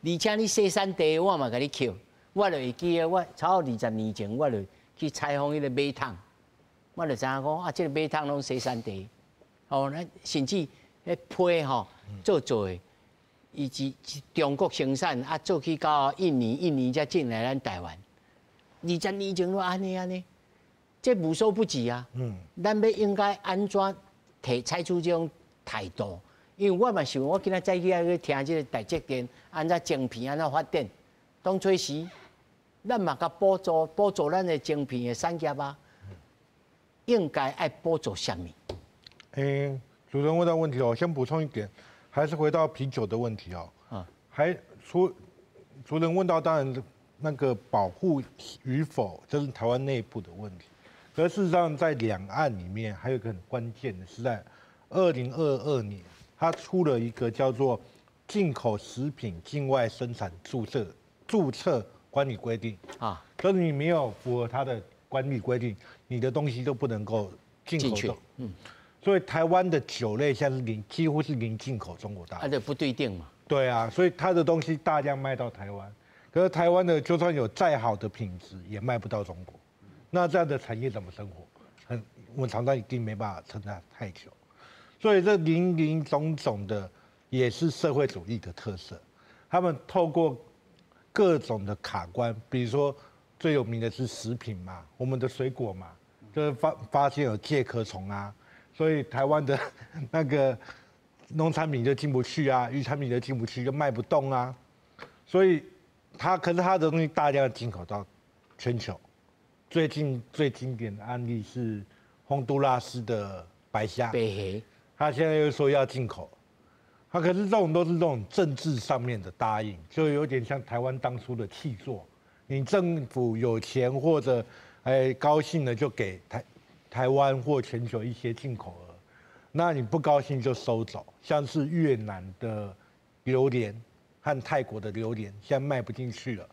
而且你生產地我嘛共你扣。我就會記得，我差不多20年前，我就去採訪彼个馬桶，我就知影講啊，這个馬桶攏生產地，哦，咱甚至彼批吼做的，伊是中國生產，啊做去到印尼，印尼才進來咱台灣。20年前攏按呢按呢，這無所不至啊。咱欲應該按怎提採取這種態度？因為我嘛想，我今仔早起來去聽這个台積電按怎晶片按怎發展，當初時。咱嘛共補助補助咱的晶片的產業啊，應該愛補助啥物？主持人問到問題哦，先補充一點，還是回到啤酒的問題哦。啊，還除主持人問到，當然那個保護與否，這是台灣內部的問題。可事實上，在兩岸裡面，還有一個很關鍵的是在2022年，他出了一個叫做進口食品境外生產註冊管理規定啊，就是你沒有符合它的管理規定，你的東西都不能夠進口的。所以台灣的酒類現在是零，幾乎是零進口中國大陸。啊，這不對等嘛。對啊，所以他的東西大量賣到台灣，可是台灣的就算有再好的品質，也賣不到中國。那這樣的產業怎麼生活？我們廠商一定沒辦法撐得太久。所以這林林總總的也是社會主義的特色，他們透過各種的卡關，比如說最有名的是食品嘛，我們的水果嘛，就是發現有介殼蟲啊，所以台灣的那個農產品就進不去啊，魚產品就進不去，就賣不動啊。所以他可是他的東西大量進口到全球。最近最經典的案例是洪都拉斯的白蝦，白蝦，他現在又說要進口。他可是這種都是這種政治上面的答應，就有點像台灣當初的契作。你政府有錢或者高興了就給台灣或全球一些進口額，那你不高興就收走。像是越南的榴蓮和泰國的榴蓮，現在賣不進去了。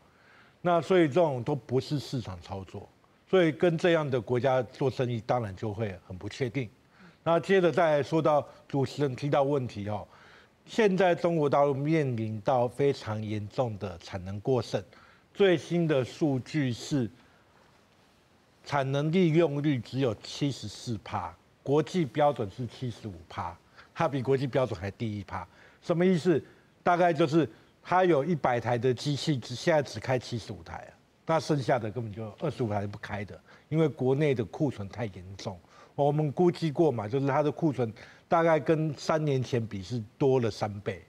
那所以這種都不是市場操作，所以跟這樣的國家做生意，當然就會很不確定。那接着再來說到主持人提到問題哦。現在中國大陸面臨到非常嚴重的產能過剩，最新的數據是產能利用率只有74%，國際標準是75%，它比國際標準還低1%。什麼意思？大概就是它有100台的機器，現在只開75台，那剩下的根本就25台不開的，因為國內的庫存太嚴重。我們估計過嘛，就是它的庫存大概跟3年前比是多了3倍，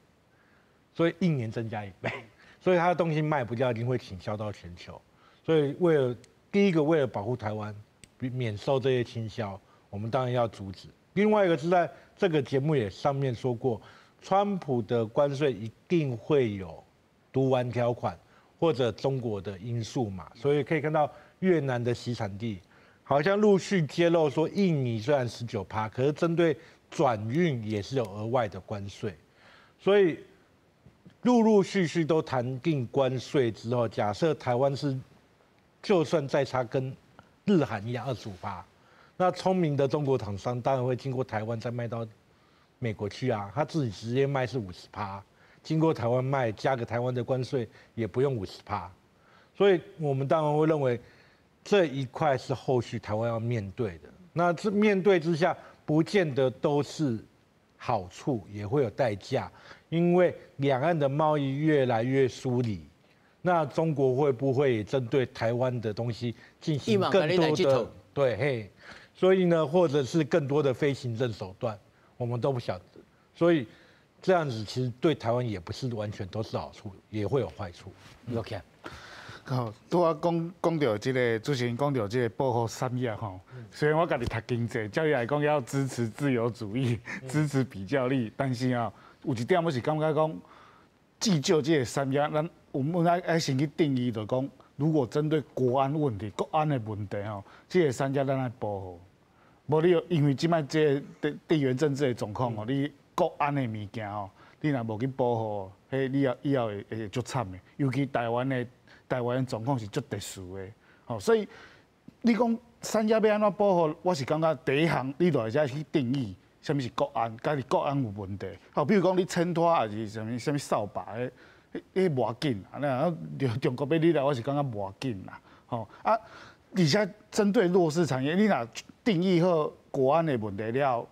所以一年增加1倍，所以它的東西賣不掉，一定會傾銷到全球。所以為了第一個，為了保護台灣免受這些傾銷，我們當然要阻止。另外一个是在这个节目也上面说过，川普的关税一定会有毒丸条款或者中国的因素嘛，所以可以看到越南的洗产地好像陆续揭露说，印尼虽然19趴，可是针对转运也是有额外的关税，所以陆陆续续都谈定关税之后，假设台湾是就算再差跟日韩一样25趴，那聪明的中国厂商当然会经过台湾再卖到美国去啊，他自己直接卖是五十趴，经过台湾卖加个台湾的关税也不用五十趴，所以我们当然会认为这一块是后续台湾要面对的。那这面对之下，不见得都是好处，也会有代价，因为两岸的贸易越来越疏离，那中国会不会也针对台湾的东西进行更多的对嘿？所以呢，或者是更多的非行政手段，我们都不晓得。所以这样子其实对台湾也不是完全都是好处，也会有坏处。 OK。好，拄仔讲讲著這个主持人讲著這个保護產業吼，雖然我家己讀經濟，照理來講要支持自由主義，支持比較力，但是啊，有一點我是感覺講，至少這个產業，咱我們愛先去定義，就講，如果針對國安問題、國安的問題吼，這个產業咱愛保護。無你因為這擺這個地緣政治的狀況吼，你國安的物件吼，你若無去保護，彼你以後會足慘的，尤其台灣的。台灣狀況是足特殊的，吼，所以你講產業欲按怎保護，我是感覺第一項你就會使去定義啥物是國安，家己國安有問題。吼，比如講你淺拖抑是啥物啥物掃把，彼彼無要緊，啊，中國欲入來，我是感覺無要緊啦，吼啊，而且針對弱勢產業，你若定義好國安的問題了，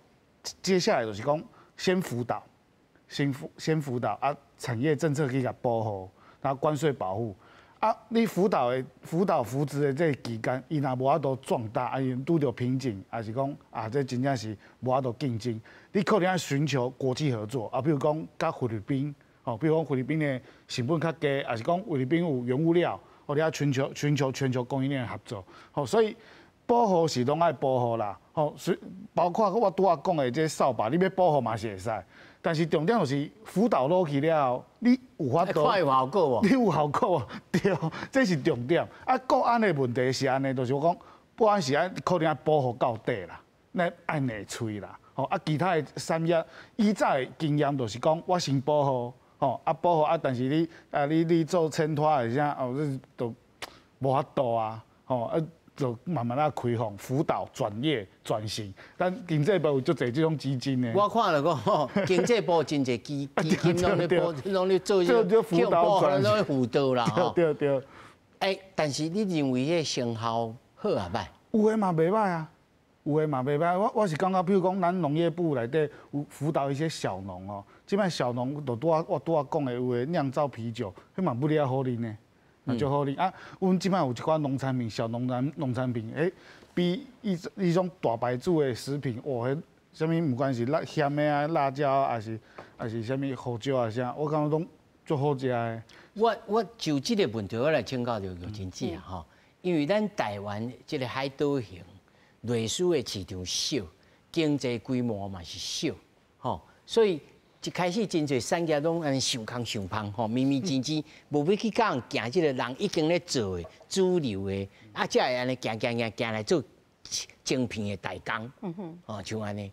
接下來就是講先輔導，先輔導啊，產業政策去共保護，然後關稅保護。啊，你輔導扶植的這個期間，伊若無法度壯大，啊，伊拄著瓶頸，抑是講啊，這真正是無法度競爭。你可能愛尋求國際合作，啊，比如講佮菲律賓，哦，比如講菲律賓的成本較低，抑是講菲律賓有原物料，哦，你愛尋求全球供應鏈合作，吼，所以保護是攏愛保護啦，吼，所以包括我拄仔講的這掃把，你欲保護嘛是會使。但是重點就是輔導落去了後，你有法度，看有效果無？你有效果無？對，這是重點。啊，國安的問題是按呢，就是我講，國安是愛可能愛保護到底啦，那愛硬喙啦。吼啊，其他的產業以早的經驗就是講，我先保護，吼啊保護啊，但是你啊你做淺拖的啥哦，這都無法度啊，吼啊。就慢慢仔開放、輔導、轉業、轉型，咱經濟部有足濟這種基金的。我看了講吼，經濟部真濟基金攏咧補，攏咧做這個輔導轉攏咧輔導啦吼。對對。欸，但是你認為彼個成效好抑䆀？有的嘛袂䆀啊，有的嘛袂䆀。我是感覺，比如講，咱農業部內底有輔導一些小農哦，這擺小農就拄仔我拄仔講的，有的釀造啤酒，彼嘛不了好啉呢。嘛足好啉啊！阮這擺有一寡農產品，小農產品，欸，比彼種大牌子的食品，哇，彼啥物毋管是辣鹹的啊、辣椒啊，抑是啥物胡椒啊啥，我感覺攏足好食的。我就這個問題，我來請教著玉珍姐啊吼，因為咱台灣這個海島型，類似的市場小，經濟規模嘛是小，吼，所以。一開始真濟產業攏按呢傷空傷芳吼，密密擠擠，無欲去共人行這个人已經咧做的主流的，啊，才會按呢行行行行來做精品的代工，哦，像按呢，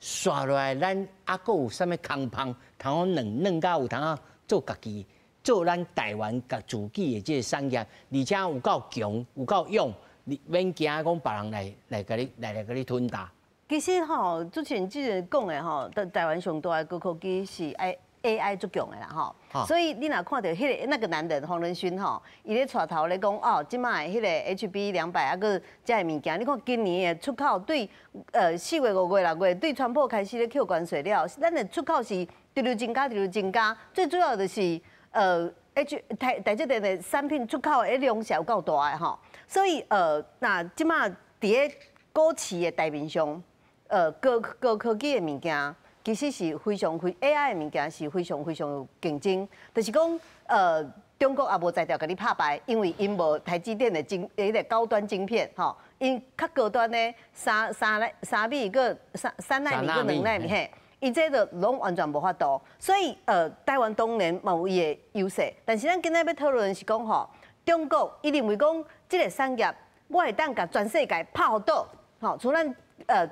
煞落來咱猶閣有啥物空芳，通好軟軟甲有通啊做家己，做咱台灣家自己的這个產業，而且有夠強，有夠勇，你免驚講別人來共你來共你吞打。其實吼，主持人之前講的吼，台灣上大的高科技是 AI 足強的啦吼，所以你若看著彼個男人黃仁勳吼，伊咧帶頭咧講哦，這擺彼個 HB200啊，閣遮的物件，你看今年的出口對4月、5月、6月對川普開始咧扣關稅了，咱的出口是直直增加，直直增加，最主要就是H 台積電的產品出口的量是有夠大的吼，所以若這擺佇咧股市的台面上。高科技的物件，其實是非常非 AI 的物件是非常非常有競爭，就是講中國也無才調共你拍敗，因為𪜶無台積電的晶彼個高端晶片，吼，𪜶較高端的三三來三米閣三三納米閣2納米嘿，伊這就攏完全無法度，所以台灣當然嘛有伊的優勢，但是咱今仔欲討論是講吼，中國伊認為講這個產業我會當共全世界拍予倒，吼，像咱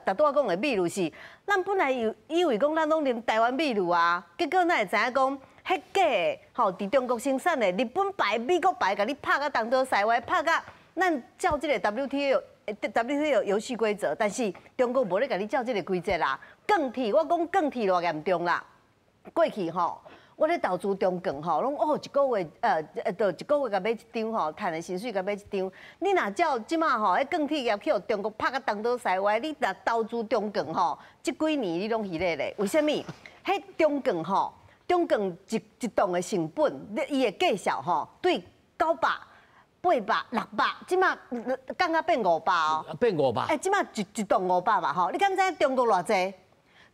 頭拄仔講的秘魯是，咱本來以為講咱攏啉台灣秘魯啊，結果咱會知影講，彼假的吼，佇中國生產的日本牌、美國牌，共你拍甲東倒西歪，拍甲咱照這個 WTO 遊戲規則，但是中國無咧共你照這個規則啦。鋼鐵，我講鋼鐵偌嚴重啦，過去吼，我咧投資中鋼吼，攏哦一個月就一個月共買一張吼，趁的薪水共買一張。你若照這馬吼，彼鋼鐵業去予中國拍甲東倒西歪，你若投資中鋼吼，這幾年你攏虛咧咧。為啥物？彼中鋼吼，中鋼一一棟的成本，伊的價數吼，對900、800、600，這馬降甲變五百哦。變500。欸，這馬一一棟500嘛吼，你敢知中國偌濟？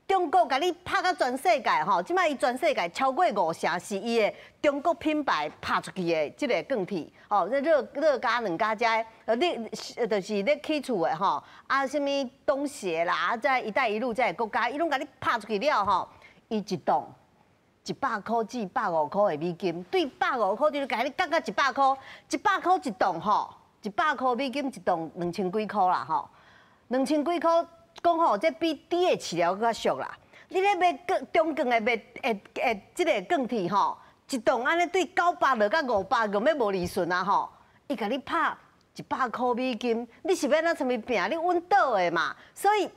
中國共你拍甲全世界吼，這馬伊全世界超過五成是伊的中國品牌拍出去的這個鋼鐵，吼，這熱熱軋兩家遮，你就是咧起厝的吼，啊，啥物東協啦，啊，這一帶一路這个國家，伊攏共你拍出去了吼，伊一棟100箍至150箍的美金，對150箍就是共你降到一百箍，一百箍一棟吼，100箍美金一棟2000幾箍啦吼，兩千幾箍。講吼，這比豬的飼料閣較俗啦！你咧賣鋼中鋼的賣會會這個鋼鐵吼，一棟按呢對900落甲500，用欲無利潤啊吼！伊共你拍100箍美金，你是欲按怎啥物拼？你穩倒的嘛！所以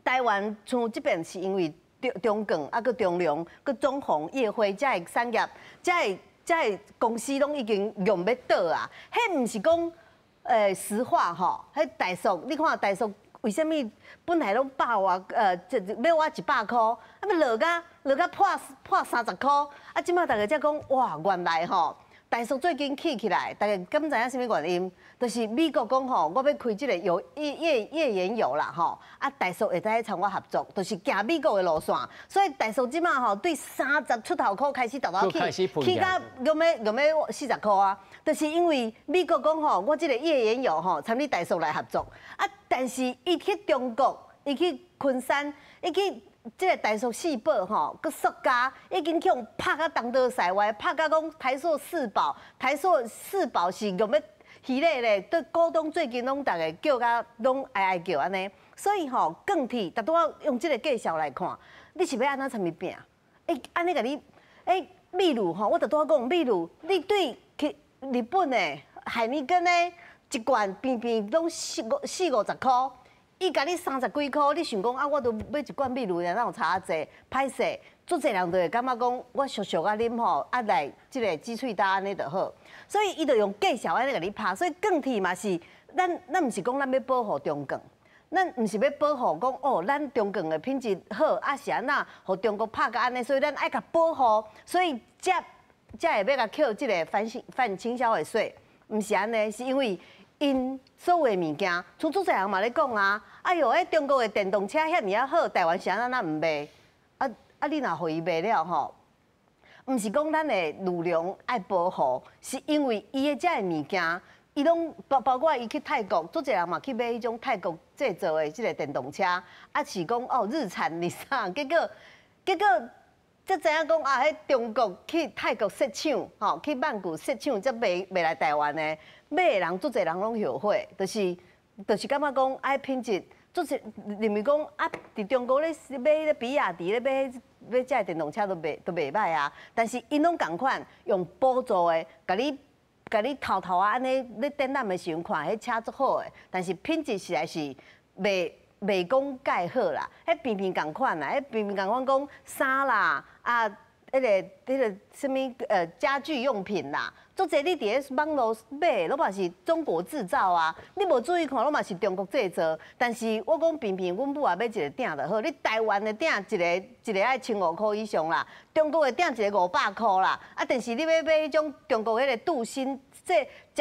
台灣像這邊是因為中中鋼啊，閣中龍、閣中鴻、燁輝這个產業，這个這个公司攏已經用欲倒啊！彼毋是講實話吼，彼台塑，你看台塑。為啥物本來攏百外，這欲我100箍，啊，欲落甲破破30箍，啊，這馬逐家才講哇，原來吼，台塑最近起起來，逐家敢知影啥物原因？就是美國講吼，我欲開這個油頁頁頁岩油啦吼，啊，台塑會使參我合作，就是行美國的路線，所以台塑這馬吼對30出頭箍開始沓沓起，起到欲欲欲40箍啊，就是因為美國講吼，我這個頁岩油吼，參你台塑來合作，啊。但是伊去中國，伊去昆山，伊去這個台塑四寶吼，閣塑膠已經去予拍甲東倒西歪，拍甲講台塑四寶，台塑四寶是用欲虛咧咧，對股東最近攏逐家叫甲攏哀哀叫按呢，所以吼鋼鐵，逐拄仔用這個價數來看，你是欲按怎啥物拼？欸，按呢共你，欸，秘魯吼，我逐拄仔講秘魯，你對去日本的海尼根呢？一罐平平攏四五四五十箍，伊共你30幾箍，你想講啊？我都買一罐秘魯，哪有差遮濟？歹勢，足濟人就會感覺講，我俗俗仔啉吼，啊來這個雞喙焦按呢就好。所以伊就用價數按呢共你拍，所以鋼鐵嘛是，咱咱毋是講咱欲保護中鋼，咱毋是欲保護講哦，咱中鋼的品質好，啊是按怎，予中國拍甲按呢，所以咱愛共保護，所以才才會欲共扣這個反傾銷的稅，毋是按呢，是因為。𪜶所有的物件，像足濟人嘛咧講啊，哎喲，彼中國的電動車遐爾仔好，台灣是按怎咱毋賣？啊啊！你若予伊賣了吼，毋是講咱的女糧愛保護，是因為伊的這个物件，伊攏包包括伊去泰國，足濟人嘛去買彼種泰國製造的這个電動車，啊是講哦日產、日產，結果結果才知影講啊，彼中國去泰國設廠，吼去曼谷設廠，才賣賣來台灣的。買的人足濟人攏後悔，就是就是感覺講愛品質，足濟認為講啊，佇中國咧買彼個比亞迪咧買買這个電動車都袂都袂䆀啊。但是𪜶攏仝款用補助的，共你共你偷偷仔按呢咧展覽的時陣看，彼車足好的，但是品質實在是袂袂講蓋好啦。彼平平仝款啦，彼平平仝款講衫啦啊，彼個彼個啥物家具用品啦。足濟你佇咧網路買，攏嘛是中國製造啊！你無注意看，攏嘛是中國製造。但是我講平平，阮母也買一個鼎就好。你台灣的鼎一个一个愛1500箍以上啦，中國的鼎一个500箍啦。啊，但是你欲買彼種中國彼个鍍鋅，這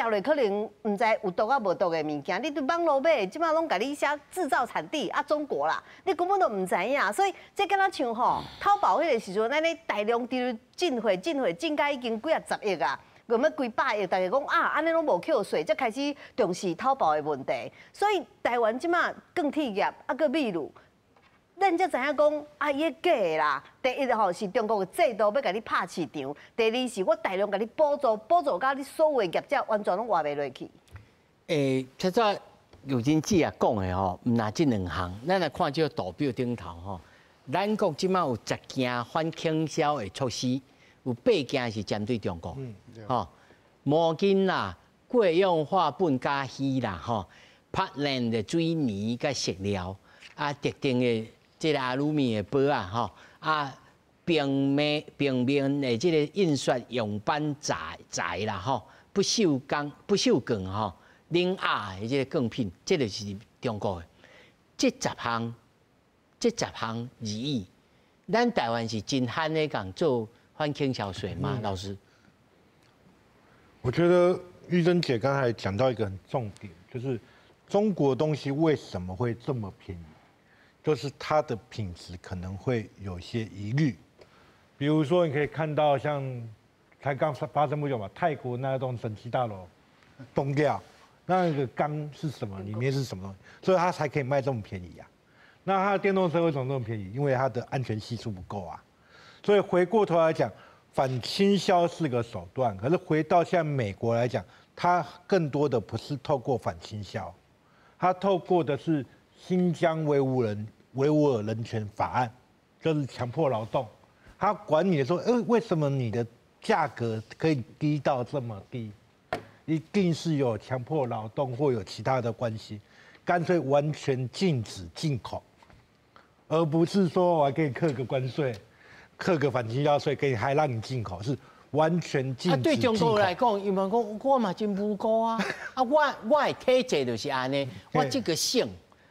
食落可能毋知有毒抑無毒的物件。你佇網路買，這馬攏共你寫製造產地啊中國啦，你根本都毋知影。所以這敢若像吼，淘寶彼个時陣，按呢大量佇進貨進貨進甲已經幾仔十億啊！欲幾百億，大家講啊，按呢攏無扣稅，才開始重視淘寶的問題。所以台灣這馬鋼鐵業啊，閣秘魯，咱才知影講啊，伊假的啦。第一吼是中國的制度欲共你拍市場，第二是我大量共你補助，補助甲你所有的業者完全攏活袂落去。欸，頭拄玉珍姊啊講的吼，毋但這兩項，咱來看這個圖表頂頭吼，咱國這馬有10件反傾銷的措施。有八件是針對中國，吼，毛巾啦、過氧化苯加烯啦，吼，拍爛的水泥佮塑料，啊，特定的這個阿魯米的杯仔，吼，啊，平面平面的這個印刷樣板材材啦，吼，不鏽鋼不鏽鋼吼，冷壓的這個鋼品，這個是中國的。這十項而已。咱台灣是真罕咧共做反傾銷稅嗎？老師？我覺得玉珍姐剛才講到一個很重點，就是中國東西為什麼會這麼便宜？就是它的品質可能會有些疑慮。比如說，你可以看到像才剛發生不久嘛，泰國那棟神奇大樓崩掉，那個鋼是什麼？裡面是什麼東西？所以它才可以賣這麼便宜啊。那它的電動車為什麼這麼便宜？因為它的安全係數不夠啊。所以回過頭來講，反傾銷是個手段，可是回到現在美國來講，它更多的不是透過反傾銷，它透過的是新疆維吾爾人權法案，就是強迫勞動。他管你說，欸，為什麼你的價格可以低到這麼低？一定是有強迫勞動或有其他的關係，乾脆完全禁止進口，而不是說我還給你課個關稅。課個反傾銷稅，可以還讓你進口，是完全禁止進口。啊，對中國來講，伊嘛講我嘛真無辜啊！啊，我的體制就是按呢，我這個省，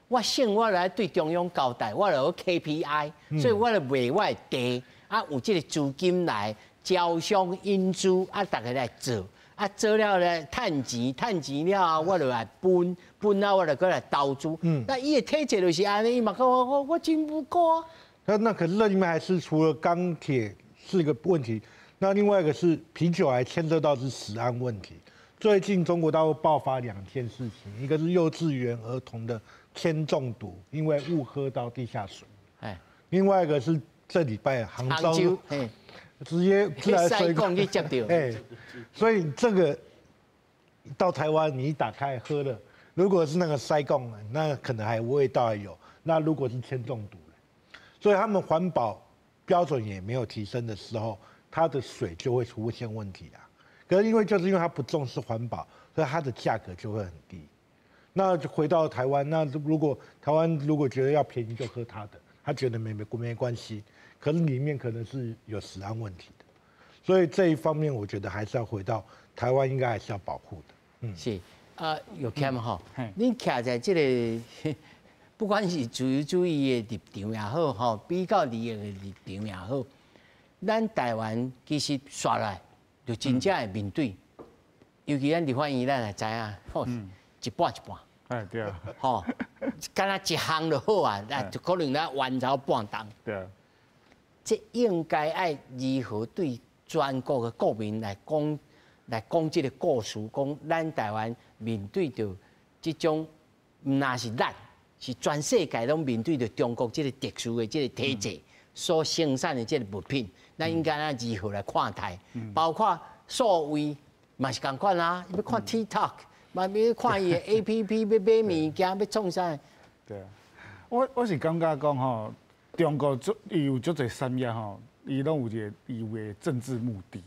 我省我來對中央交代，我來有 KPI，所以我來賣我的地，啊，有這個資金來招商引資，啊，大家來做，啊，做了咧趁錢，趁錢了後，我就來分，分了我就閣來投資。那伊的體制就是按呢，伊嘛講我真無辜啊。那可是那裡面還是除了鋼鐵是個問題，那另外一個是啤酒還牽涉到是食安問題。最近中國大陸爆發兩件事情，一個是幼稚園兒童的鉛中毒，因為誤喝到地下水。哎，另外一個是這禮拜杭州直接自來水管去接著。哎，所以這個到台灣你一打開喝了，如果是那個西貢，那可能還味道還有；那如果是鉛中毒，所以他們環保標準也沒有提升的時候，它的水就會出現問題啊。可是因為就是因為它不重視環保，所以它的價格就會很低。那就回到台灣，那如果台灣如果覺得要便宜就喝它的，他覺得沒關係。可是裡面可能是有食安問題的，所以這一方面我覺得還是要回到台灣，應該還是要保護的。嗯，是啊，有欠吼，你徛在這個。不管是自由主義的立場也好，吼，比較利益的立場也好，咱台灣其實煞來就真正會面對，尤其咱立法院，咱也知影，吼，一半一半。哎，對啊。吼，敢若一項就好啊，那就可能咱冤頭半冬。對啊。這應該愛如何對全國的國民來講，來講這個故事，講咱台灣面對著這種，毋但是咱。是全世界攏面對著中國這個特殊的這個體制所生產的這個物品，咱應該按如何來看待？包括數位嘛是仝款啊，欲看 TikTok，嘛欲看伊的 APP，欲買物件，欲創啥？對啊，我是感覺講吼，中國足伊有足濟產業吼，伊攏有一个伊有的政治目的。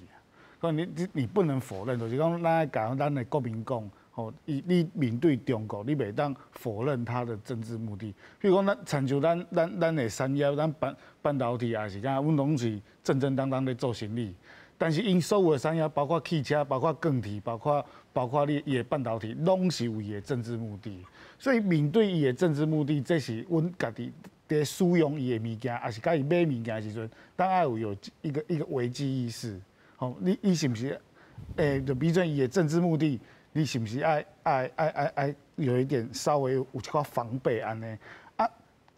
講你不能否認，就是講咱愛共咱的國民講。吼，伊你面對中國，你袂當否認他的政治目的。比如講，咱親像咱的產業，咱半導體也是敢，阮攏是正正當當咧做生意。但是𪜶所有的產業，包括汽車、包括鋼鐵、包括你伊的半導體，攏是為伊的政治目的。所以面對伊的政治目的，這是阮家己佇使用伊的物件，抑是共伊買物件的時陣，咱愛有一個危機意識。吼，你是毋是？就比如說伊的政治目的，你是毋是愛有一點稍微有一寡防備按呢？啊，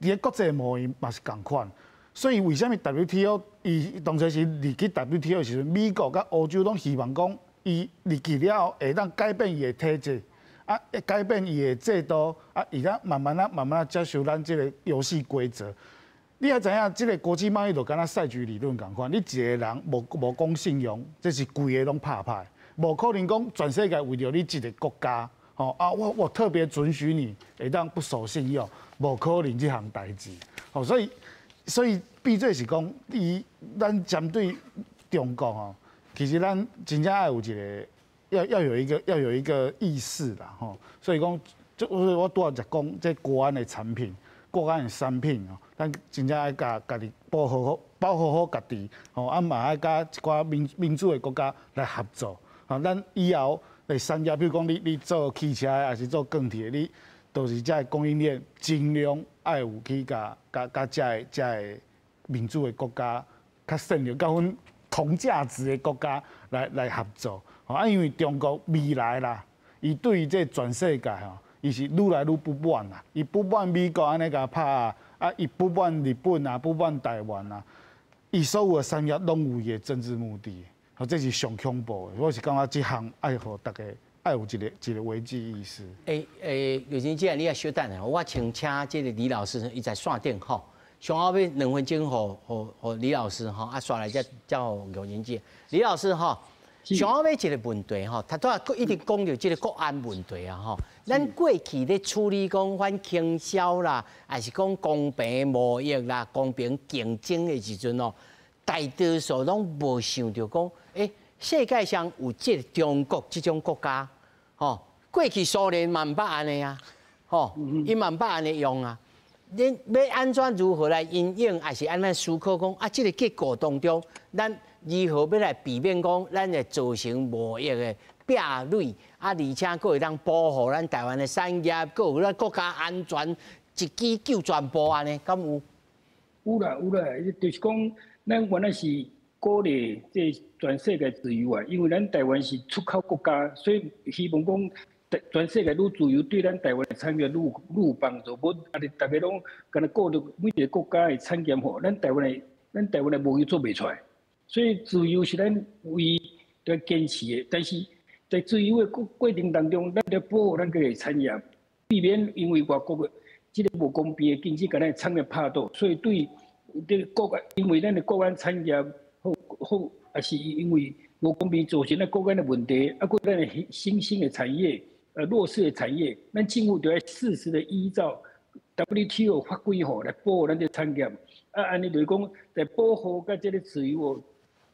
佇咧國際貿易嘛是仝款。所以為啥物 WTO 伊當初時入去 WTO 的時陣，美國佮歐洲攏希望講，伊入去了後會當改變伊的體制，啊，改變伊的制度，啊，伊才慢慢仔、慢慢仔接受咱這個遊戲規則。你也知影，這個國際貿易就敢若賽局理論仝款，你一個人無講信用，這是規个攏拍歹，無可能講全世界為著你一個國家，吼啊，我特別准許你會當不守信用，無可能這項代誌，吼，所以變做是講，伊咱針對中國吼，其實咱真正愛有一個要有一個意識啦，吼。所以講，就我拄仔就講，這國安的產品、國安的產品哦，咱真正愛共家己保護好、保護好家己，吼，啊嘛愛佮一寡民主的國家來合作，吼，咱以後的產業，比如講你做汽車的，抑是做鋼鐵的，你都是這个供應鏈盡量愛有去共這个民主的國家較善良、佮阮同價值的國家來合作。啊，因為中國未來啦，伊對於這全世界吼，伊是愈來愈不滿啦。伊不滿美國按呢共拍啊，啊，伊不滿日本啊，不滿台灣啊，伊所有的產業攏有伊的政治目的，吼，這是上恐怖的。我是感覺這項愛予大家愛有一個危機意識。劉經既然你也稍等下，我先請這個李老師，伊在線頂吼，上後尾2分鐘予李老師吼，啊，煞來才予玉玲姐。李老師吼，上後尾一個問題吼，頭拄仔一直講著這個國安問題啊吼，咱過去咧處理講反傾銷啦，抑是講公平貿易啦、公平競爭的時陣哦，大多數攏無想著講，世界上有這個中國這種國家。吼，過去蘇聯嘛毋捌按呢啊，吼，伊嘛毋捌按呢用啊。恁欲按怎如何來因應，抑是按怎思考講啊？這個結果當中，咱如何欲來避免講，咱會造成貿易的壁壘啊？而且閣會當保護咱台灣的產業，閣有咱國家安全，一舉救全部按呢？敢有？有啦有啦，就是講，咱原來是鼓勵這全世界自由啊，因為咱台灣是出口國家，所以希望講全世界愈自由，對咱台灣的產業愈有幫助。無啊，逐家攏敢若顧著每一個國家的產業吼，咱台灣的貿易做袂出來。所以自由是咱唯一在堅持的，但是在自由的過程當中，咱著保護咱家的產業，避免因為外國的這個無公平的競爭，共咱的產業拍倒。所以對這個國安，因為咱的國安產業好好，抑是因為無公平造成咱國安的問題，啊，閣咱的新興的產業、弱勢的產業，咱政府著愛適時的依照 WTO 法規吼來保護咱這產業。啊，按呢就是講，在保護佮這个自由哦，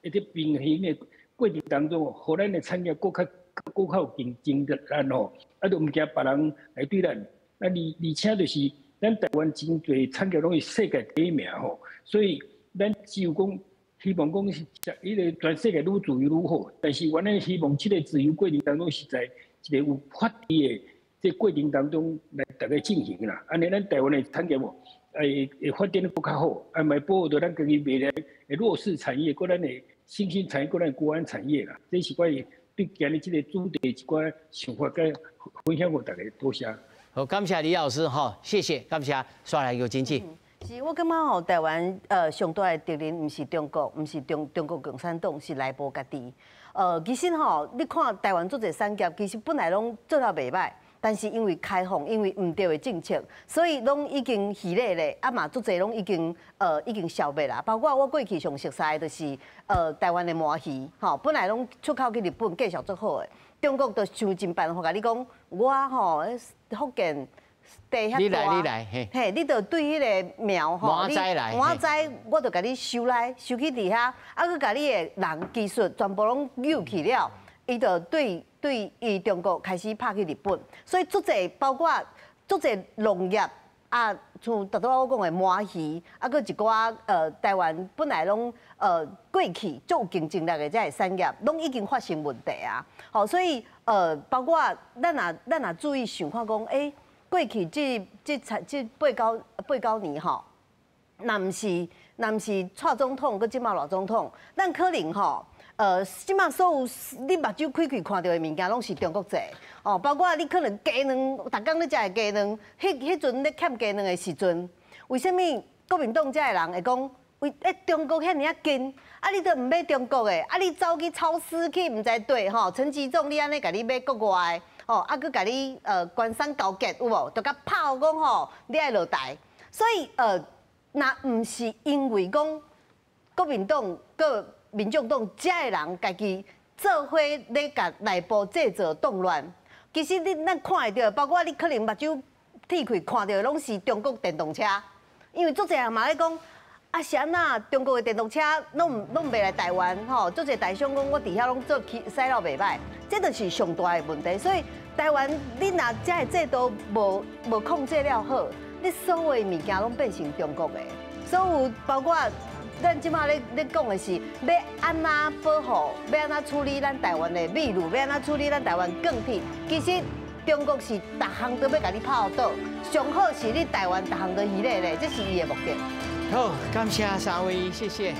一個平衡的過程當中，予咱的產業閣較有競爭力吼，啊，就毋驚別人來對咱。啊，而且就是咱台灣真濟產業攏是世界第一名吼，所以咱只有講希望講是彼个全世界愈自由愈好，但是阮咧希望這个自由過程當中是在一個有法治的這過程當中來逐家進行啦。按呢，咱台灣的產業哦，會發展得閣較好，啊，嘛保護著咱家己未來的弱勢產業，閣咱的新興產業，閣咱國安產業啦。這是我對今日這個主題一寡想法，佮分享予大家，多謝。好，感謝李老師哈，謝謝，感謝，煞來有經濟。是我感覺吼，台灣上大的敵人毋是中國，毋是中國共產黨，是內部家己。其實吼，你看台灣足濟產業，其實本來攏做了袂䆀，但是因為開放，因為毋對的政策，所以攏已經虛咧咧，啊嘛足濟攏已經消滅啦。包括我過去上熟悉的，就是台灣的麻魚，吼，本來攏出口去日本，繼續足好的。中國就想盡辦法共你講，我吼福建地遐大，你來你來，嘿，嘿，你就對彼个苗吼，你滿載我就共你收來，收去佇遐，啊，閣共你的人技術全部攏誘去了，伊就對伊中國開始拍去日本，所以足濟包括足濟農業，啊，像拄拄我講的麻魚，啊，閣一寡台灣本來攏過去足有競爭力的這个產業，攏已經發生問題啊。好，所以包括咱若注意想看講，欸，過去這八九年吼，若毋是蔡總統，閣這馬賴總統，咱可能吼，這馬所有你目睭開開看著的物件，攏是中國製，哦，包括你可能雞卵，逐工咧食的雞卵，彼陣咧欠雞卵的時陣，為啥物國民黨這的人會講，為欸中國遐爾仔近，啊你都毋買中國的，啊你走去超市去毋知佗吼，陳吉仲你按呢共你買國外的，吼，啊閣共你官商勾結有無？就共拍講吼，你愛落台，所以若毋是因為講國民黨閣民眾黨這的人家己做伙咧共內部製造動亂，其實你咱看會著，包括你可能目睭鐵開看著的攏是中國電動車，因為足濟人嘛咧講，啊是按怎中國的電動車攏袂來台灣吼，足濟台商講我佇遐攏做起駛了袂䆀，這就是上大的問題。所以台灣你若這个制度無控制了好，你所有的物件攏變成中國的，所有包括咱這馬咧講的是欲按怎保護，欲按怎處理咱台灣的米露，欲按怎處理咱台灣鋼鐵。其實中國是逐項都欲共你拍倒，上好是你台灣逐項都虛咧咧，這是伊的目的。好，感謝三位，謝謝。